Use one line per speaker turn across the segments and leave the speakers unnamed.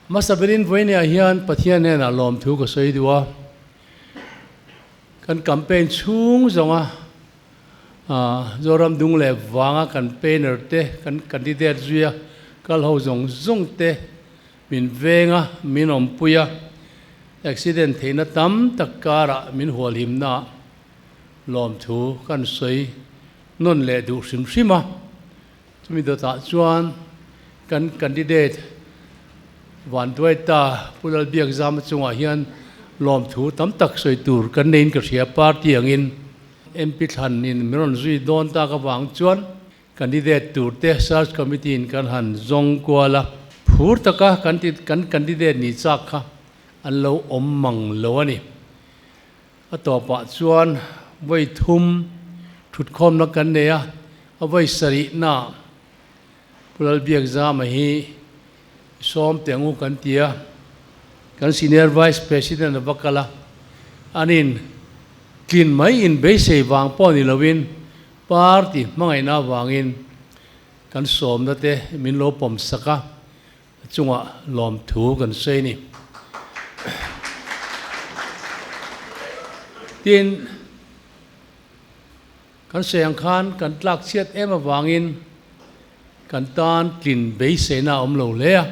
Hmasa berin vawinia hian Pathian hnenah lawmthu ka sawi duh a, kan campaign chhung zawnga Zoram dung leh vanga campaigner te, kan candidate zuia kal ho zawng zawng te min veng a, min awmpui a, accident theihna tam tak karah min hualhimnaah lawmthu kan sawi nawn leh duh hrim hrim a. Chumi dawtah chuan kan candidate Vanduaita Pu Lalbiakzama chungah hian lawmthu tam tak sawi tur kan neiin ka hria. Party angin MP thlan in min rawn zui dawn tak avang chuan candidate tur te search committee in kan han zawng kual a. Phur taka kan ti kan candidate ni chak kha an lo awm mang lo a ni. A tawpah chuan vawi thum thutkhawmna kan nei a, a vawi sarihna Pu Lalbiakzama hi sawm teh ang u kan ti a, kan Senior Vice President a va kal a, anin tlin mai in beisei vang pawh ni loin party hmangaihna avangin kan sawmna te min lo pawm sak a, A chungah lawmthu kan sawi a ni. Tin, kan sawi ang khan kan tlak chhiat em avangin kan tan tlin beiseina a awm lo hle a.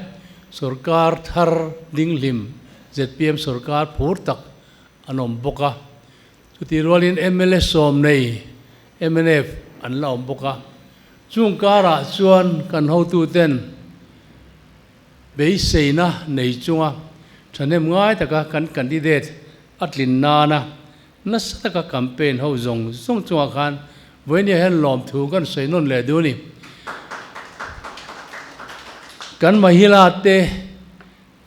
Sorkar thar dinghlim zpm sorkar phur tak an awm bawk a. Chutih rualin mla sawm nei mnf an la awm bawk a, chung karah chuan kan hotuten beiseina nei chunga thahnem ngai taka kan candidate a tlin nana nasa taka campaign ho zawng zawng chungah khan vawinia hian lawmthu kan sawi nawn leh duh a ni. Kan mahila te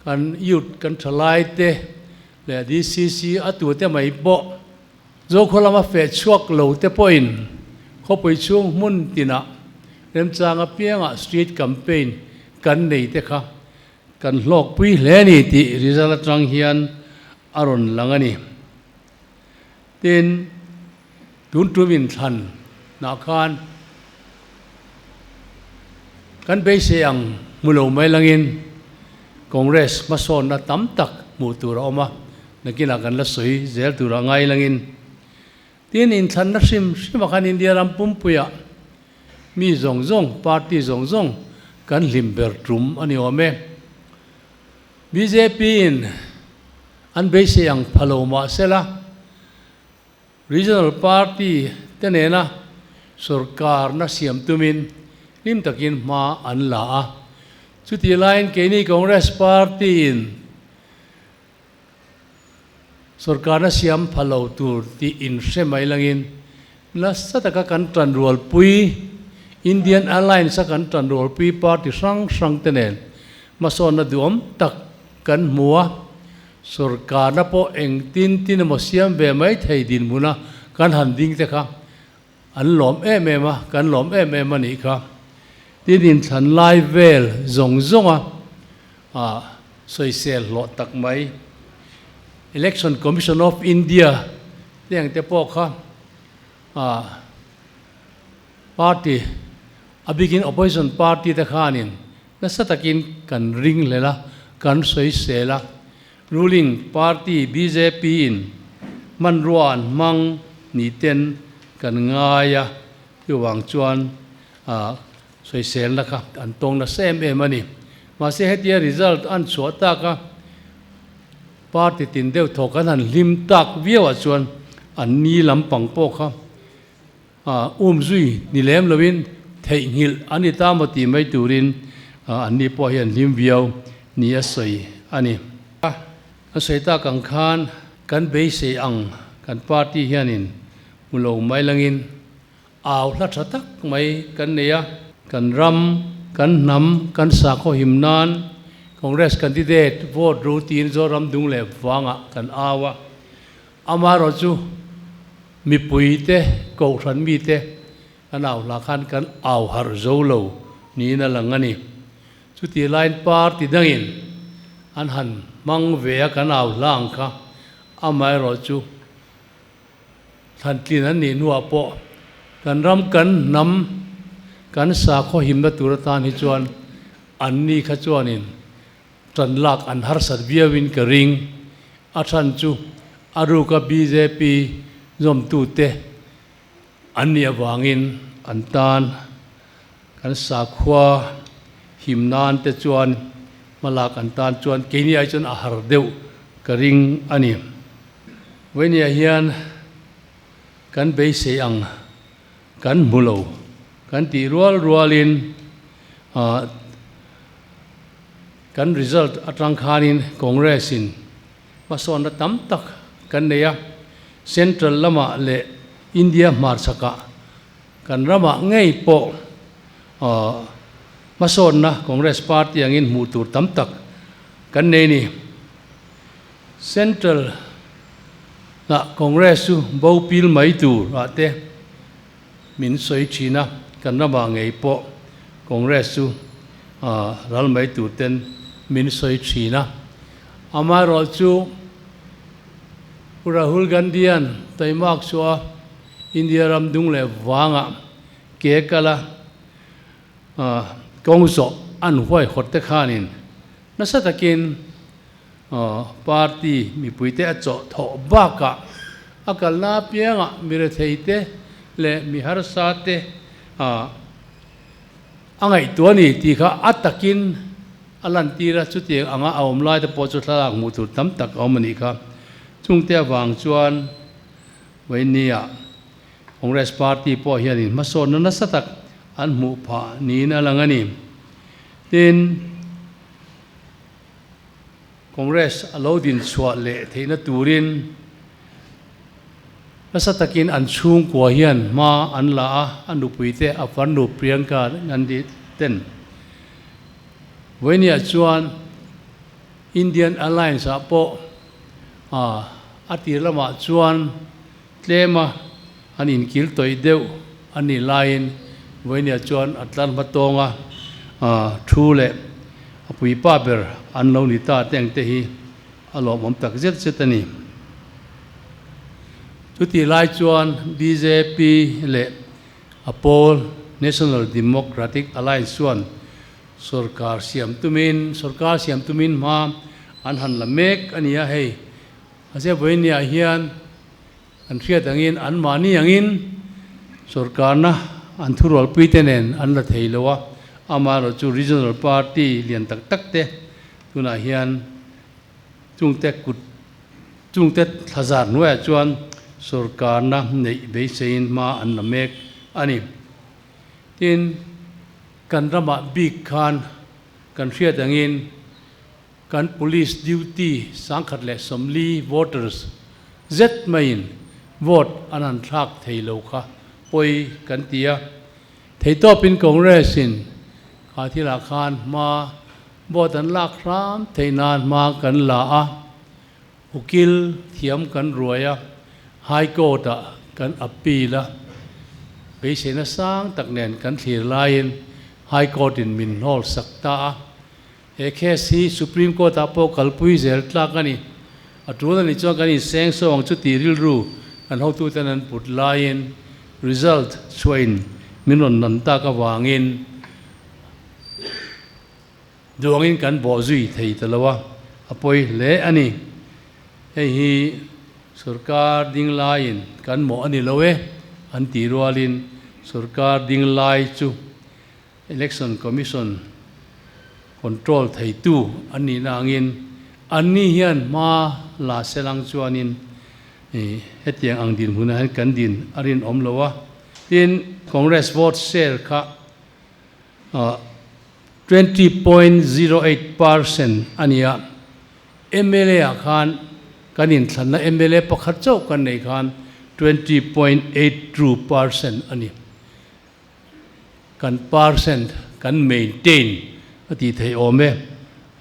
Kan youth kan thalai te leh DCC a tute mai pawh Zokhua lama feh chhuak lo te pawhin khawpui chhung hmun tinah remchang apiangah street campaign kan nei te kha kan hlawkpui hle a ni tih result atang hian a rawn lang a ni. Tin, tun tum inthlan nah khan kan beisei ang hmu lo mai langin Congress hmasawnna tam tak hmuh tur a awm a, nakinah kan la sawi zel tur a ngai langin. Tin, inthlanna hrim hrimah khan India ram pumpuiah mi zawng zawng, party zawng zawng kan hlim ber tum a ni awm e. Bjp in an beisei ang pha lo mah sela, Regional Party te nena sorkarna siam tumin hlim takin hma an la a. Chutih laiin keini Congress Party in sorkarna siam pha lo tur tih inhre mai langin nasa taka kan tanrualpui Indian Alliance a kan tanrualpui party hrang hrang te nen hmasawnna duhawm tak kan hmu a. Sorkarna pawh engtin tin emaw siam ve mai thei dinhmuna kan han ding te kha an lawm em em a, kan lawm em em a nih kha. Tin, inthlan lai vel zawng zawnga sawisel hlawh tak mai Election Commission of India te ang te pawh kha party a bikin opposition party te khanin Nasa takin kan ring hlel a, kan sawisel a. Ruling party bjp in hmanrua an hmang ni ten kan ngai a, chuvang chuan sawiselna kha an tawng nasa em em a ni. Mahse hetia result an chhuah tak a, party tin deuh thaw kan han hlim tak viau ah chuan an ni lampang pawh kha Umzui ni lem loin theihnghilh an ni ta maw tih mai turin anni pawh hian hlim viau ni a sawi a ni. Kan sawi tak ang khan kan beisei ang kan party hianin hmu lo mai langin au hla tha tak mai kan nei a, kan ram, kan hnam, kan sakhaw him nan Congress candidate vote ru tiin Zoram dung leh vangah kan au a, Amaherawhchu mipuite, kohhran mite kan au hlah khan kan au harh zo lo niin a lang a ni. Chutih laiin party dangin an han hmang ve a kan au hlah ang kha, amaherawhchu thlantlin an nih hnuah pawh kan ram kan hnam kan sakhaw himna tur atan hi chuan anni kha chuanin. Ṭan lak an harsat viauin ka ring. A chhan chu a ruka bjp zawmtute an nih avangin an tan kan sakhua him nan te chuan hmalak an tan chuan keini ai chuan a har deuh ka ring a ni. Vawinia hian kan beisei ang kan hmu lo kan tih rual rualin Kan result atang khanin Congress in hmasawnna tam tak kan nei a, Central lamah leh India hmarchhakah kan ramah ngei pawh hmasawnna Congress party angin hmuh tur tam tak kan nei ni. Central ah Congress chu bo pil mai tur ah te Min sawi thin a, kan ramah ngei pawh Congress chu ral mai tur ten min sawi thin a. Amaherawh chu Pu Rahul Gandhi-a'n taimak chhuah a India ram dung leh vangah ke kal a kawng zawh an huaihawt te khanin nasa takin Party mipuite a chawh thawh bakah a kalna apiangah mi retheite leh mi harsate a ngaihtuah a ni tih kha a takin a lantir a, chutiang anga a awm laite pawh chu thlalak hmuh tur tam tak a awm a nih kha. Chungte avang chuan Vawinia Congress Party pawh hianin hmasawnna nasa tak an hmuh phah niin a lang a ni. Tin. Congress a lo din chhuah leh theihna turin nasa takin an chhungkua hian hma an la a, a nupuite a farnu Priyanka Gandhi ten Vawinia chuan Indian Alliance ah pawh a tir lamah chuan tlema an inkil tawih deuh a nih laiin Vawinia chuan a tlar hma tawnga thu leh a puipa ber an lo ni ta te ang te hi a lawmawm tak zet zet a ni. Chutih lai chuan bjp leh a pawl National Democratic Alliance chuan sorkar siam tumin sorkar siam tumin hma an han la mek a ni a, hei mahse Vawinia hian An hriat angin anmahni angin sorkarna an thurualpuite nen an la thei lo a, amaherawh chu regional party lian tak tak te tunah hian chungte kut chungte thlazar hnuaiah chuan sorkarna neih beiseiin hma an la mek a ni. Tin, kan ramah bik khan kan hriat angin Kan police duty 1040 voters zet maiin vote an han thlak thei lo kha pawi kan ti a. Theitawpin Congress in kha thilah khan hma vote an lak hram theih nan hma kan la a, ukil thiam kan ruai a, High Court ah kan appeal a, beiseina sang tak nen kan thlir laiin High Court in min hnawl sak ta a. He case hi Supreme Court ah pawh kalpui zel tlak a ni. A tul a nih chuan kan inseng so ang chu tih rilru kan hotuten an put laiin result chhuahin min rawn nan tak avangin duangin kan bawh zui thei ta lo a, a pawi hle a ni. Hei hi sorkar ding laiin kan mawh a ni lo e an tih rualin sorkar ding lai chu Election Commission control theitu an nihna angin anni hian hma la selang chuanin hetiang ang dinhmunah hian kan din a rinawm lo a. Tin, Congress vote share kha 20.08% a ni a, mla ah khan kan inthlanna mla pakhat chauh kan neih khan 20.82% a ni. Kan percent kan maintain a tih theih awm e,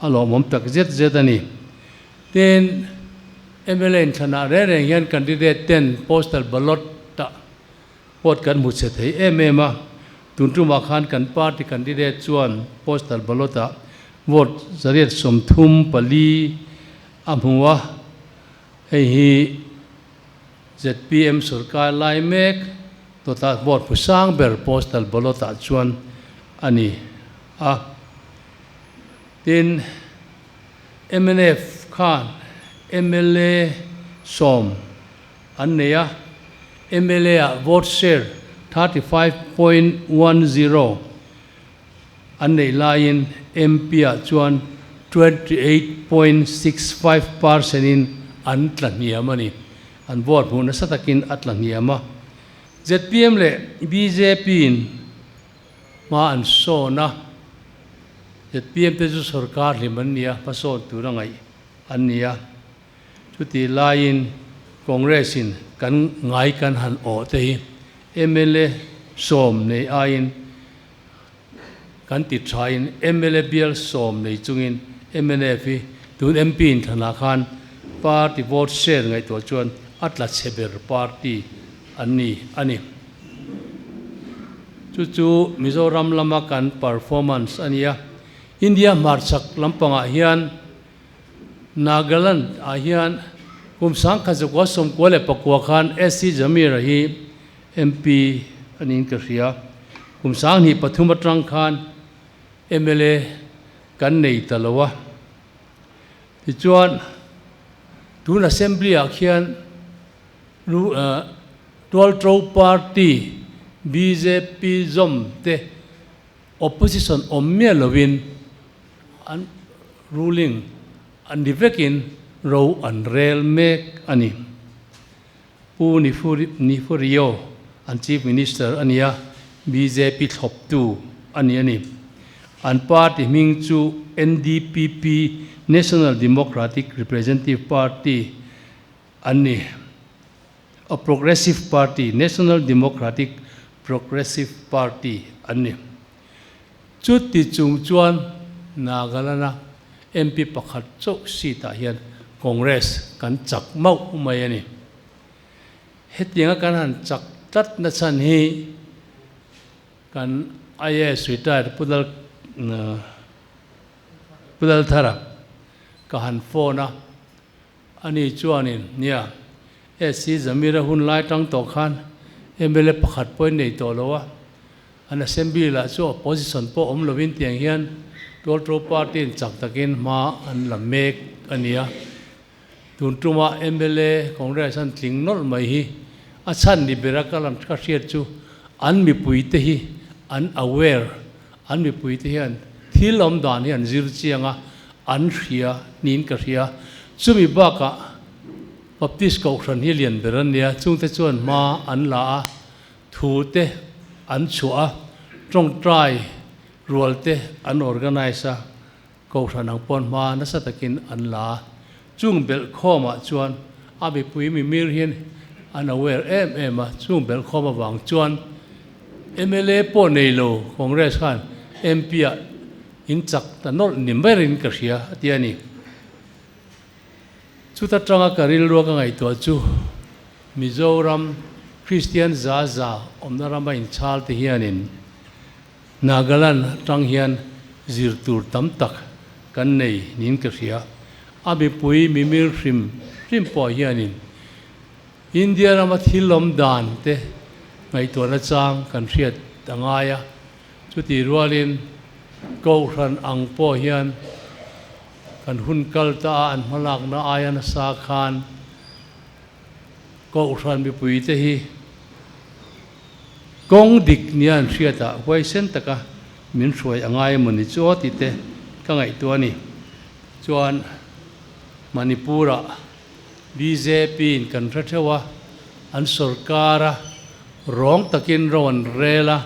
a lawmawm tak zet zet a ni. Tin, mla inthlanah reng reng hian candidate ten postal ballot ah vote kan hmu chhe thei em em a, tun tumah khan kan party candidate chuan postal ballot ah vote 134 a hmu a, hei hi Zpm sorkar lai mek dawtah vote hmu sang ber postal ballot ah chuan a ni a. Tin, Mnf khan mla sawm an nei a, mla ah vote share 35.10 an neih laiin MP ah chuan 28.65% in an tla hniam a ni. An vote hmuh nasa takin a tla hniam a. Zpm leh bjp in hma an sawn a, zpm te chu sorkar hlim an ni a, hmasawn tur a ngaih an ni a. Chutih laiin Congress in kan ngai kan han awh te hi mla sawm nei aiin kan ti thain mla bial sawm nei chungin mnf hi tun MP inthlanah khan party vote share ngaihtuah chuan a tla chhe ber party an ni a ni. Chu chu Mizoram lama kan performance a ni a. India hmarchhak lampangah hian Nagaland ah hian kum 1999 khan SC Jamir-a hi MP a niin ka hria. Kum 2003 atang khan mla kan nei ta lo a. Tichuan tun Assembly ah khian Tualtro Party bjp zawm te Opposition awm miah loin an ruling an ni vekin ro an rel mek a ni. Pu Nifurio an Chief Minister a ni a, bjp thlawptu a ni a ni. An party hming chu NDPP, National Democratic Representative Party, an ni. A Progressive Party, National Democratic Progressive Party, an ni. Chuti chung chuan Nagaland-a MP pakhat chauh seat-ah hian Congress kan chak mauh mai a ni. Hetianga kan han chak tlat na chhan hi kan IAS retired Pu Lal Pu Lalthara ka han phone a. Ani chuanin, Nia, SC Zamira hun lai tang tawh khan mla pakhat pawhin nei tawh lo a, an Assembly lah chu opposition pawh awm lovin tiang hian Tualtro Party in chak takin hma an la mek a nia. Tun tuma mla Congress an tling nawlh mai hi a chhan ni bera ka lan ka hriat chu an mipuite hi an aware, an mipuite hian thil awm dan hi an zir chiang a, An hria niin ka hria. Chumi bakah Baptist Kohhran hi lian ber an nia, chungte chuan hma an la a, thu te an chhuah a, tawngtai rual te an organise a, Kohhran ang pawn hma nasa takin an la a. Chung belhkhawmah chuan a mipui mimir hian an aware em em a, chung belhkhawm avang chuan mla pawh nei lo Congress khan MP ah In chak ta nawlh ni berin ka hria, a ti a ni. Chuta tanga ka rilrua ka ngaihtuah chu Mizoram Kristian za za awmna rama inchhal te hianin Nagaland atang hian zir tur tam tak kan nei niin ka hria. A mipui mimir hrim hrim pawh hianin India rama thil awm dan te ngaihtuahna chang kan hriat a ngai a. Chutih rualin Kohhran ang pawh hian kan hun kal ta a an hmalakna aia nasa khan Kohhran mipuite hi kawng dik nia an hriatah huaisen taka min hruai a ngai emaw ni chu aw tih te ka ngaihtuah a ni. Chuan Manipur-ah bjp in kan hre theuh a, an sorkar a, rawng takin ro an rel a,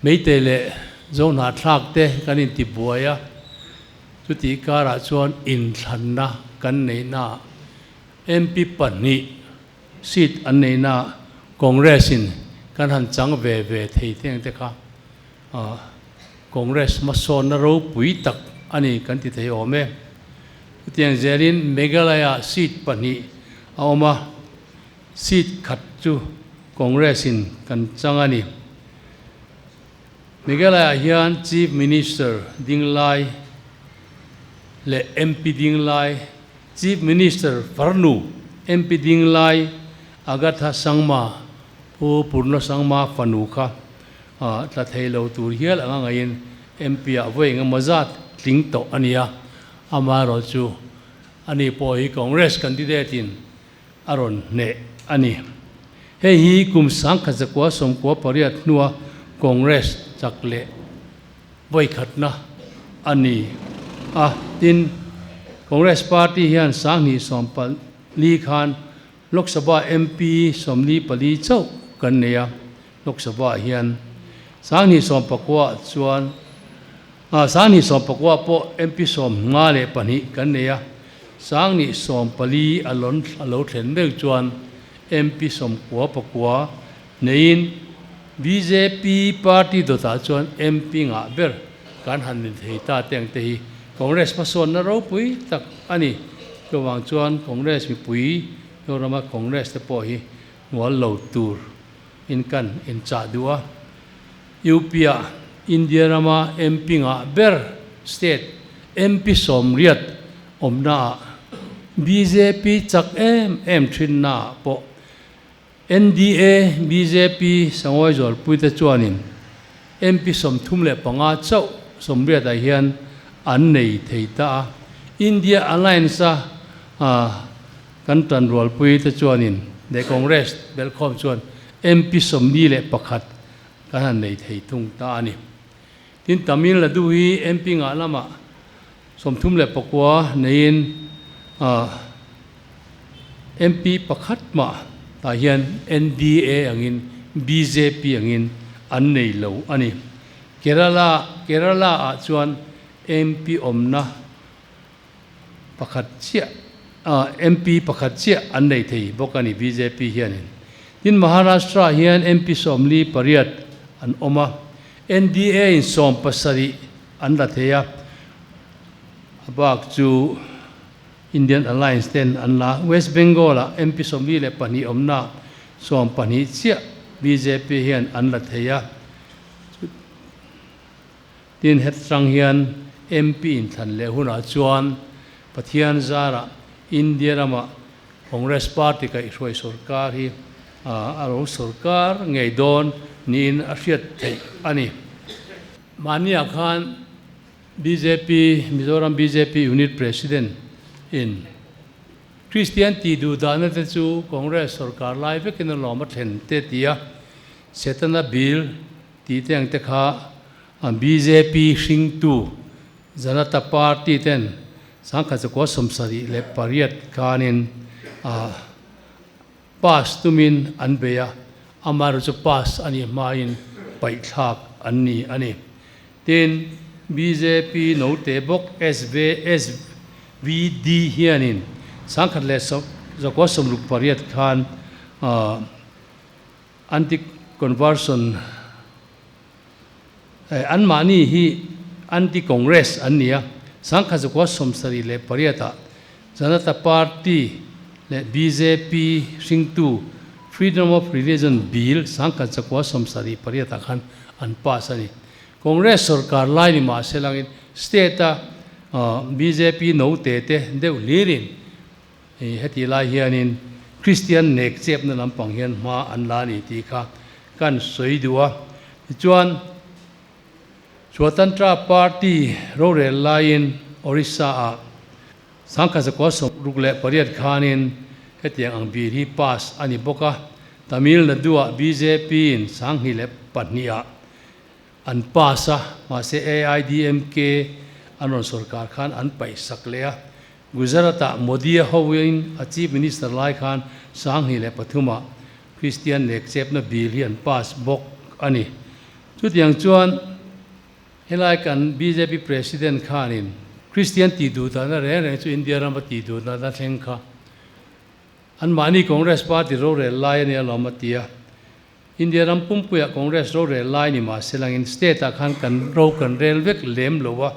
Meitei leh Zohnahthlak te kan inti buai a, chutih karah chuan inthlanna kan neihnaah MP pahnih seat an neihnaah Congress in kan han chang ve ve thei teng te kha Congress hmasawnna ropui tak a ni kan ti thei awm e. Chutiang zelin Meghalaya seat pahnih a awm a, seat khat chu Congress in kan chang a ni. Meghalaya hian Chief Minister ding lai leh MP ding lai, Chief Minister farnu MP ding lai Agatha Sangma, Pu Purna Sangma fanu kha tla thei lo tur hial anga ngaiin MP ah vawi engemaw zat tling tawh a ni a. Amaherawhchu ani pawh hi Congress candidate in a rawn hneh a ni. Hei hi kum 1998 hnua Congress chak leh vawikhatna a ni a. Tin, Congress party hian 2014 khan Lok Sabha MP 44 chauh kan nei a, Lok Sabha hian 2019 chuan 2019 pawh MP 52 kan nei a, 2014 a lawn a lo thlen mek chuan MP 99 neiin bjp party dawtah chuan MP ngah ber kan han ni thei ta te ang te hi Congress hmasawnna ropui tak a ni. Chuvang chuan Congress mipui Zorama Congress te pawh hi hnual lo tur in kan inchah duh a. UP ah India rama MP ngah ber state MP 80 awmna ah bjp chak em em thinna ah pawh NDA, bjp Sangawi Zawlpuite chuanin MP 35 chauh 80 ah hian an nei thei ta a. India Alliance a kan tanrualpuite chuanin leh Congress belhkhawm chuan MP 41 kan han nei thei thung ta a ni. Tin, Tamil Nadu hi MP ngah lamah 39 neiin MP pakhat mah tah hian NDA angin bjp angin an nei lo a ni. Kerala Kerala ah chuan MP awmna pakhat chiah MP pakhat chiah an nei thei bawk a ni bjp hianin. Tin, Maharashtra hian MP 48 an awm a, NDA in 17 an la thei a, a bak chu Indian Alliance ten an la. West Bengal ah MP 42 awmna 12 chiah bjp hian an la thei a. Tin, hetang hian MP inthlan leh hunah chuan Pathian zarah India rama Congress party kaihhruai sorkar hi a lo sorkar ngei dawn niin a hriat theih a ni. Mahniah khan bjp, Mizoram bjp Unit President in Kristian tih duh dahna te chu Congress sorkar lai vekin a lawm a thlen te ti a, Setana bill tih te ang te kha bjp hringtu Janata Party ten 1978 khanin pass tumin an bei a, amaherawhchu chu pass a nih hmain paihthlak an ni a ni. Tin, bjp note bawk SVD hianin 1968 khan anti-conversion Anmahni hi anti-Congress an ni a, 1978 ah Janata Party leh bjp hringtu Freedom of Religion Bill 1978 ah khan an pass a ni. Congress sorkar lai ni mah se langin state a bjp note te deuh hlirin Hetih lai hianin Kristian nek chepna lampang hian hma an la a ni tih kha kan sawi duh a. Tichuan, Swatantra Party rorel laiin Orissa-ah 1968 khanin hetiang ang bill hi pass a ni bawk a. Tamil Nadu-ah BJP-in 2002-ah an pass a, mahse AIDMK an rawn sorkar khan an paihsak leh a. Gujarat-ah Modi-a hoin a Chief Minister lai khan 2003-ah Kristian nekchepna bill hi an pass bawk a ni. Chutiang chuan helai kan bjp President khanin Kristian tih duhdahna reng reng chu India rama tih duhdahna thleng kha anmahni Congress party rorel lai a nia lawm a ti a. India ram pumpuiah Congress rorel lai ni mah se langin state ah khan kan ro kan rel vek lem lo a,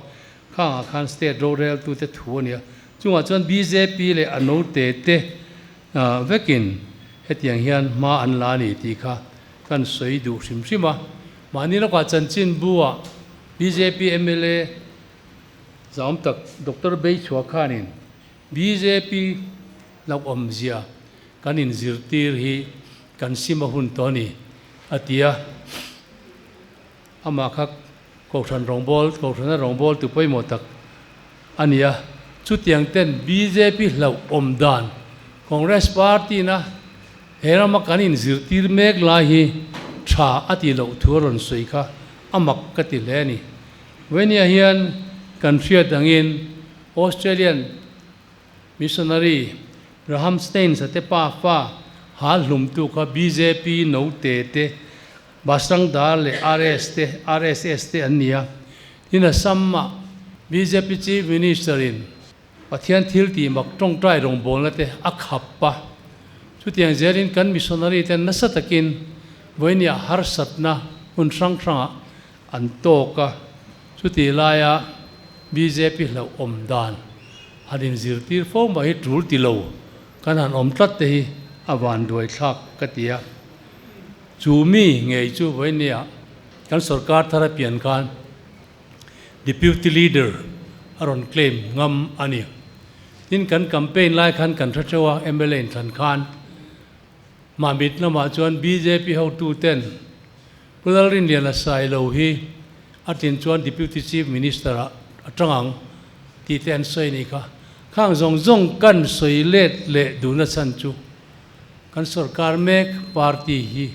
khangah khan state rorel tute thu a nia. Chungah chuan bjp leh a note te vekin hetiang hian hma an la a ni tih kha kan sawi duh hrim hrim a. Mahni lawkah chanchin bu ah bjp mla zaawm tak Doctor Beichhua khanin bjp hlauhawmzia kan inzirtir hi kan sim a hun tawh a ni, a ti a. Amah kha Kohhran rawngbâwl, Kohhrana rawngbâwl tu pawimawh tak a ni a. Chutiang ten bjp hlauh awm dan Congress party na he rama kan inzirtir mek lai hi tha a tih loh thu a rawn sawi kha a mak ka ti hle a ni. Venia hian kan hriat angin Australian Missionary Graham Staines a te pa fa hal hlumtu kha bjp note te, Basrang Dal leh RS te, RSS te an ni a. Tin Assam-ah bjp Chief Minister-in Pathian thil tih mak tawngtai rawngbawlna te a khap a. Chutiang zelin kan missionary ten nasa takin vawinia harsatna hmun hrang hrangah an tawk a. Chutih laia bjp hlauh awm dan han inzirtir fo mai hi tul ti lo kan han awm tlat te hi a vanduai thlak ka ti a. Chu mi ngei chu vawinia kan sorkar thar a pian khan Deputy Leader a rawn claim ngam a ni. Tin, kan campaign lai khan kan hre theuh a, mla inthlan khan Mamit lamah chuan bjp hotu ten Pu Lalrinliana Sailo hi a tlin chuan Deputy Chief Minister ah a tang ang tih te an sawi a nih kha. Khang zawng zawng kan sawi let leh duhna chhan chu kan sorkar mek party hi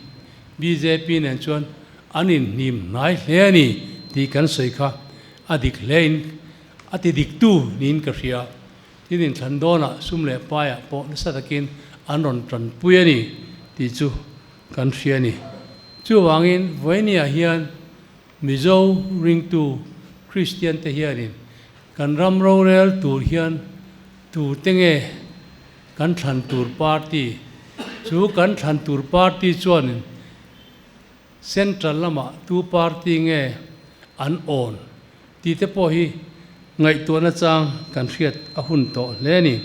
bjp nen chuan an inhnim hnai hle a ni tih kan sawi kha a dik hle in a ti diktu niin ka hria. Tin inthlan dawnah sum leh paiah pawh nasa takin an rawn tanpui a ni tih chu kan hria a ni. Chuvangin vawinia hian Mizo ringtu Kristian te hianin kan ram rorel tur hian tute nge kan thlan tur party chu kan thlan tur party chuanin Central lamah tu party nge an awn tih te pawh hi ngaihtuahna chang kan hriat a hun tawh hle a ni.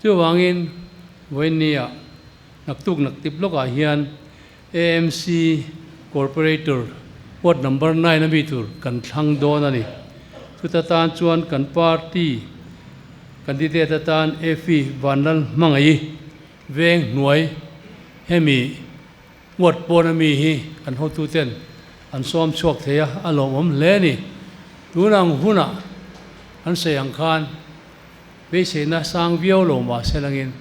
Chuvangin vawiinnia naktuk naktip lawkah hian AMC Corporator ward number nine a mi tur kan thlang dawn a ni. Chuta tan chuan kan party candidate atan Effie Vanlal Hmangaih veng hnuai hemi Ward pawn a mi hi kan hotuten an sawm chhuak thei a, a lawmawm hle a ni. Tun ang hunah an sawi ang khan beiseina sang viau lo mah se langin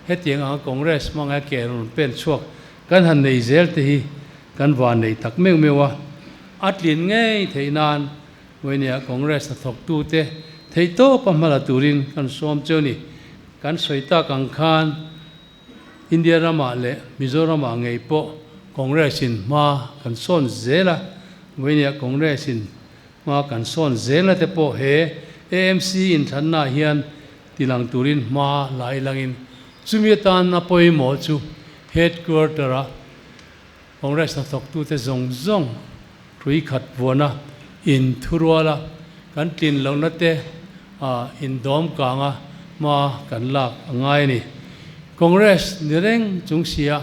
hetiang anga Congress hmangaia ke rawn pen chhuak kan han nei zel te hi kan van nei tak meuh meuh a. A tlin ngei theih nan vawinia Congress hnathawktute theihtawpa hmala turin kan sawm cheu ni. Kan sawi tak ang khan India ramah leh Mizoramah ngei pawh Congress in hma kan sawn zel a, vawinia Congress in hma kan sawn zelna te pawh he AMC inthlanna ah hian tilang turin hma la ilangin chumi atana pawimawh chu Headquarter a Congress hnathawktute zawng zawng hrui khat vuana inthuruala kan tlin lohna te indawm kanga hma kan lak a ngai a ni. Congress ni reng chung sia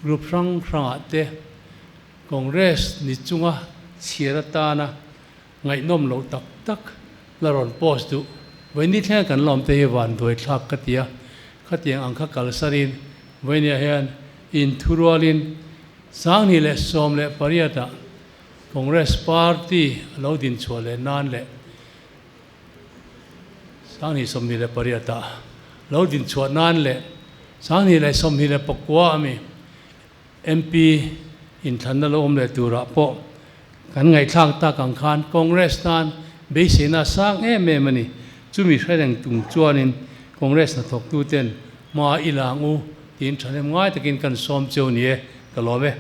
group hrang hrangah te Congress ni chunga chhiar atana ngaihnawm loh tak tak la rawn post duh. Vawiin thlenga kan lawm te hi van duai thlak ka ti a, khatiang ang kha kalsarin vawiiniah hian inthurualin 2018 ah Congress Party a lo dinchhuah leh nan leh 2028 ah lo dinchhuah nan leh 2029 ami MP inthlanna lo awm leh turah pawh kan ngaihthlak tak ang khan Congress tan beiseina a sang em em a ni. Chumi hre reng tung chuanin Congress hnathawktuten hma i lang u tiin thahnem ngai takin kan sawm cheu ni e, ka lawm e.